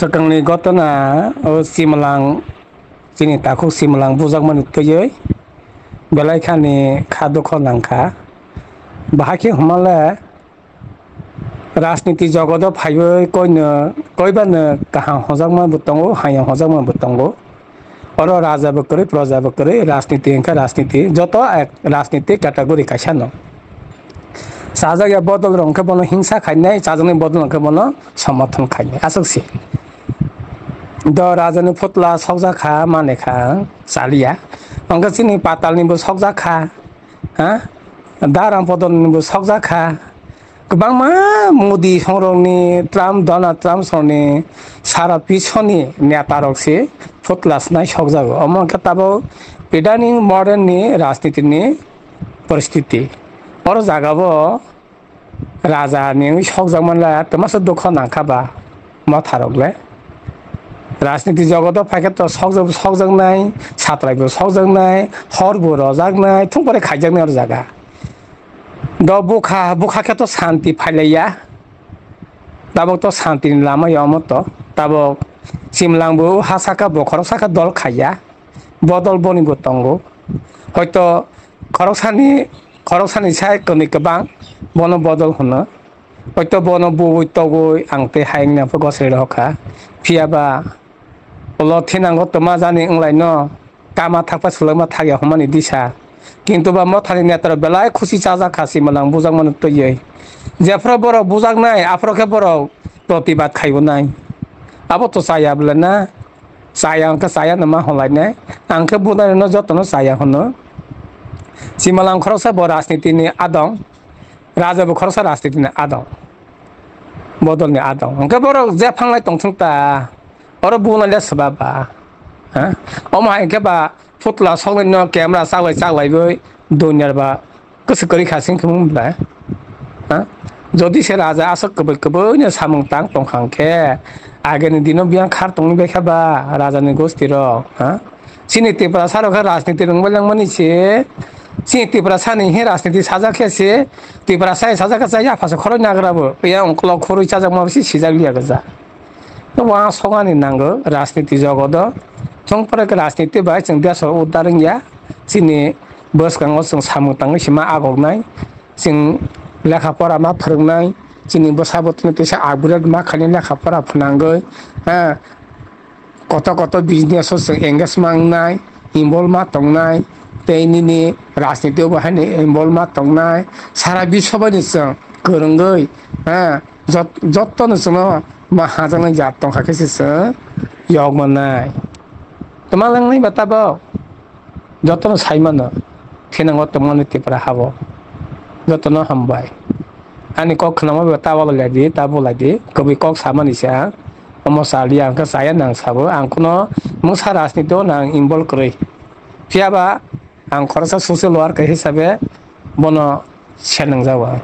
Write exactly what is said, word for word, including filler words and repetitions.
Swkangni gotona o Chimwlang, chini takhuk Chimwlang bujakmani twiwi belai khani kha dukho nangkha. Bahai khe hwnmale rajniti jogodo phaiwi koino, koibano kaham hojakma bo tongo, hayung hojakma bo tongo. Oro raja bo kwrwi, proja bo kwrwi, rajniti hwnkhe rajniti, joto ek rajniti category kaisa no. Chajak ya bodol rok hwnkhe bono hingsa khainai, chajaknai bodol rok hwnkhe bono somothon khainai. Aswk se. Do rajani phutla sokjak kha, mane kha, chaliya. Hwnkhe chini patalni bo sokjak kha, ha? Daram podolni bo sokjak kha. Kwbangma Modi songrokni, Trump, Donald Trump songrokni sara pisoni neta rok se phutla snai sokjago. Omo hwnkhe tabuk idaning modern ni rajniti ni poristiti. Oro jaga bo raja ni wngwi sokjak manla, twmasa dukho nangkha ba motha rok le. Rajniti jogoto phaikhe to sokjak, sokjaknai, satrai bo sokjaknai, hor bo rojaknai, thung pore khaijaknai oro jaga. Do bukha, bukha khe to santi phailaiya. Tabuk to santi ni lama yomo to. Tabuk Chimwlang bo ha saka bo khorok saka dol khaiya. Bodol boni bo tongo. Hoito khoroksani, khoroksani sai kwnwi kwbang bono bodol hwno. Hoito bono bui togwi ang tei hayungni aphugo sri rohorkha. Phiya ba ulo thinango twma jani wnglaino kama thakpa swlwkma thakya hwnmani disa. Kintu ba mothani netarok belai khusi chajak kha Chimwlang bujakmano twiwi. Jephuru borok bujaknai aphuru khe borok protibad khaibonai. Abo to chaya bwle na? Chaya hwnkhe chaya no ma hwnlainai. Ang khe bunairokno jotono chaya hwno. Chimwlang khoroksa bo rajnitini adong, raja bo khoroksa rajnitini adong, bodolni adong. Hwnkhe borok jephanglai tongthung ta, oro bunaile swba ba? Ha? Omo hai hwnkhe ba phutla soknaino camera chaklai chaklaiwi duinar ba kwswk kwrwi kha sing khumung bwle. Ha? Jodi se raja aswk kwbwi kwbwino samung tang tongkha hwnkhe, ageni dino biyang khar tongwi baikha ba rajani gosti rok, ha? Chini Tiprasa rok khe rajniti rwngbai langmani se, chini Tiprasani he rajniti sajak khe se, Tiprasa sajak khe chaya phasa khoroi nagra bo, ya ongkolok khoroi chajakma se sijak liya gajak. Uansukmani nango rajniti jogodo. Chwng pore khe rajniti bai chwng desh o uddar wngya. Chini bwskango chwng samung tangwi sima agoknai. Chwng lekha pora ma phwrwngnai. Chini bwsa bwtwino teisa upgrade ma khainai lekha pora phnangwi. Ha, koto koto business o chwng engage ma wngnai, involve ma tongnai. Tei nini rajniti o bo haino involve ma tongnai. Sara biswbani chwng kwrwngwi, ha, jot-, jotono chwngno ma hajaknai jat tongkha khe se chwng yok mannai. Twma langnai ba tabok? Jotono sai mano, thinango tongmani Tipra habo. Jotono hambai. Ani kok khnama ba tabok lai di, tabok lai di. Kwbwi kok samani se ang. Omo saliya ang khe chaya nang sabo. Ang kuno mungsa rajniti o nang involve kwrwi. Phiya ba ang khoroksa social worker hisabe bono se nangjago.